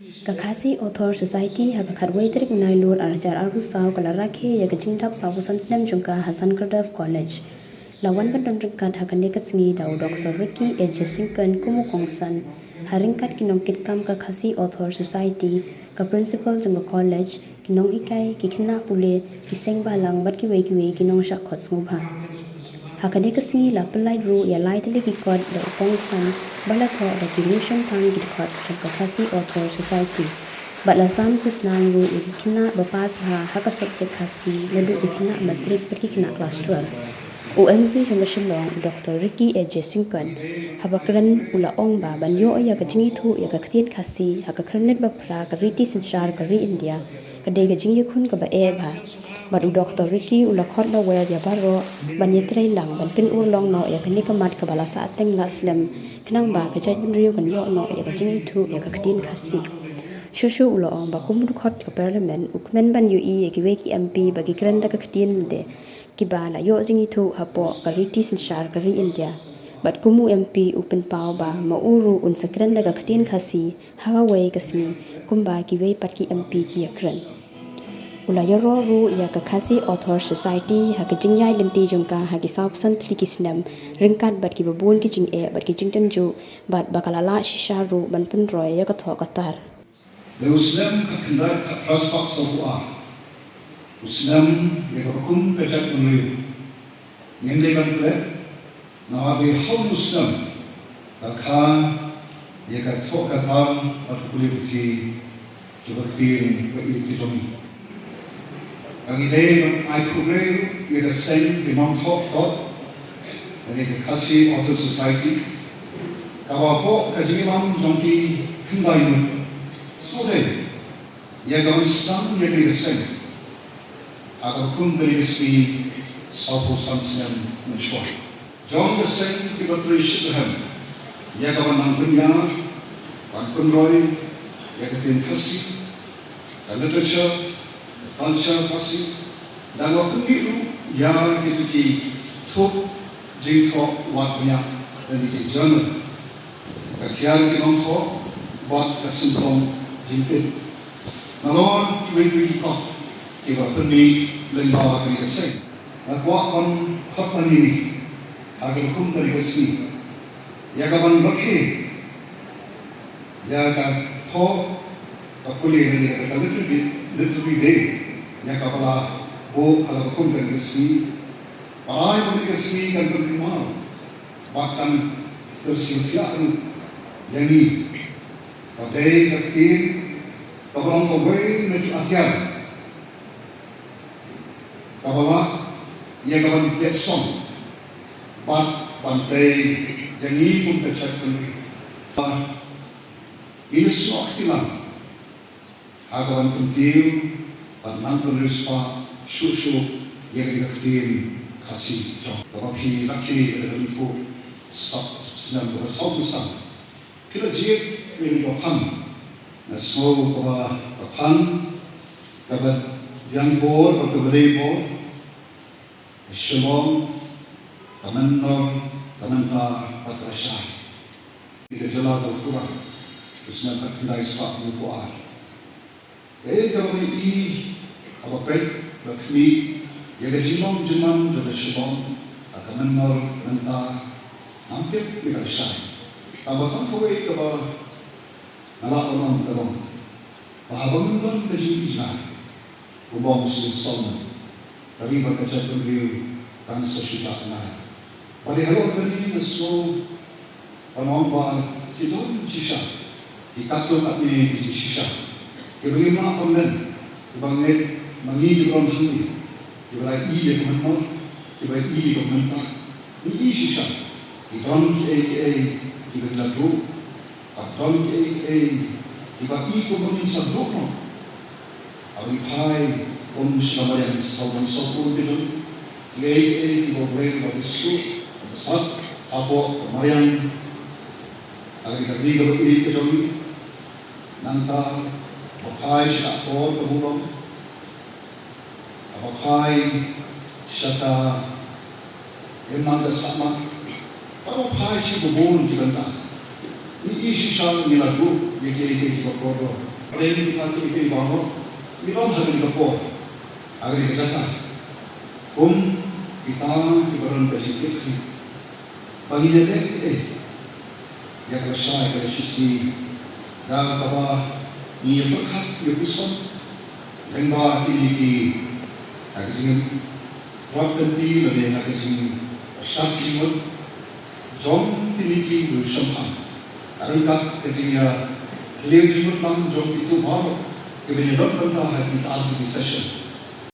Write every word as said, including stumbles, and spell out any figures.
Ka Khasi Author Society ha ka khatwei tarik u Nailur ar hajar arphew saw ka la rakhe ïa ka jingdap sawphew san snem jong ka ha San Kyrdoh College. La wan ban don ryngkat ha kane ka sngi da u Doctor Ricky A J Syngkon kum u kongsan, ha ryngkat ki nongkitkam ka Khasi Author Society, ka principal jong ka college, ki nonghikai, ki khynnah pule, ki seng balang bad kiwei kiwei ki nongshah khot sngewbha. Ha kane ka sngi la pynlait ruh ïa lai tylli ki kot da u kongsan ba la thoh da ki riewshemphang ki dkhot jong ka Khasi Author Society. Bad la sam khusnam ruh ïa ki khynnah ba pass bha ha ka subject Khasi, naduh ki khynnah matric bad ki khynnah klas twelve. U M P jong ka Shillong, u Doctor Ricky A J Syngkon, haba kren u la ong ba ban ïoh ïa ka jingithuh ïa ka ktien Khasi ha ka khyrnit ba phra ka riti synshar ka ri India, ka dei ka jingïakhun kaba eh bha. Bad u Doctor Ricky u la khot lawyer ïa baroh ban ïatrei lang ban pynurlong noh ïa kane ka mat kaba la sahteng la slem, khnang ba ka jaitbynriew kan ïoh noh ïa ka jingithuh ïa ka ktien Khasi. Shuh shuh u la ong ba kum u dkhot ka parliament u kmen ban ïohi ïa kiwei ki M P ba ki kren da ka ktien lade, kiba la ïoh jingithuh hapoh ka riti synshar ka ri India. Bad kum u M P u pynpaw ba ma u ruh un sa kren da ka ktien Khasi ha kawei ka sngi kumba kiwei pat ki M P ki ïakren. U la ïaroh ruh ïa ka Khasi Author Society ha ka jingïaid lynti jong ka ha ki sawphew san tylli ki snem, ryngkat bad kiba bun ki jingeh bad ki jingtynjuh, bad ba ka la lah shisha ruh ban pynroi ïa ka thoh ka tar. Dei u snem khatkhyndai khatphra spah sawphew ar, u snem ïa kaba kum ka jaitbynriew ngim dei ban klet namar ba ha une u snem ka kha ïa ka thoh ka tar bad ka pule puthi jong ka ktien ba ïeit ka jong ngi. Ka ngi dei ban ai khublei ïa ka seng ki nongthoh kot, ka dei ka Khasi Author Society, kaba hapoh ka jingïalam jong ki khyndai ngut sawdei ïa ka ban sdang ïa kane ka seng ha kaba kum kane ka sngi sawphew san snem mynshuwa. Jong ka seng kiba trei shitrhem ïa ka ban nang pynïar ban pynroi ïa ka ktien Khasi, ka literature, ka culture Khasi, da kaba pynmih ruh ïa kito ki thup jingthoh wad bniah lane ki journal, ka thiar ki nongthoh bad ka symptom jingtip. Nalor kiwei kiwei ki kot kiba pynmih lyngba kane ka seng, nga kwah ban khot ïa ngi ha ka rukom kane ka sngi ïa ka ban rakhe ïa ka thoh ka pule lane ka literary, literary day ïa kaba la buh ha ka rukom kane ka sngi. Ba ai ba kane ka sngi kan pynkynmaw bad kan kyrsiew thiah ruh ïa ngi ba dei ka ktien kaba long kawei na ki atiar kaba lah ïa ka ban teh song bad ban tei ïa ngi kum ka jaitbynriew. Ngi la snoh kti lang ha ka ban kyntiew bad nang pynriewspah shuh shuh ïa ka ktien Khasi jong ngi kaba phi rakhe ïa ka hynriew snem kaba sawphew san. Phi la jied ïa ka ban phan, nga sngew kaba phan kaba biang bor bad kaba dei bor. Ka Shillong, ka Mynnor, ka Mynta bad ka Lashai. Ka jylla ka Laitumkhrah, u snem khatkhyndai spah hynñiewphew ar. Kaei kaba ngi i, kaba peit, ba khmih ïa ka jinglong jingman jong ka Shillong, ka Mynnor, ka Mynta, ngam tip ïa ka Lashai. Tangba tang kawei kaba nga lah ban ong ka long ba haba ngim don ka jingïohi jngai, kumba ong u Syiem Solomon, ka ri bad ka jaitbynriew kan sa shu jah bnai. Bad ïa halor kane nga sngew ban ong ba ki don shisha ki katto katne ki jingshisha kiba ngim lah ban len, kiba ngeit ma ngi kiba don hangne, kiba la ïohi ïa ka Mynnor, kiba ïohi ïa ka Mynta, ngi i shisha ki don kiei kiei kiba ngi la duh. Bad don kiei kiei kiba i kumba ngin sa duh noh. Haba ngi phai kum sha ka mariang sawdong sawkun ka jong ngi, kiei kiei kiba U Blei u la buh shuh, u la sat hapoh ka mariang, ha kane ka ri kaba ïeit ka jong ngi. Nangta ba phai sha ka akor ka burom, haba phai sha ka imlang ka sahlang, haba phai sha ki bun ki bynta. Ngi Ngi shisha ngi la duh ïa kiei kiei kiba kordor. Hynrei kita kiei kiei baroh ngi don ha kane ka por, ha kane ka jaka, kum kita kiba don ka jingkit khlieh ba ngin ïaleh eh ïa ka lashai ka lashisngi, da kaba ngi ïa pyrkhat ïa u sot lyngba kine ki, ha ka jingïarap kynti lane ha ka jingshad jingmut jong kine ki nongshemphang. Ka ryngkat ka jingïakhleh jingmut lang jong kito baroh kiba ïadon bynta ha kine ki session.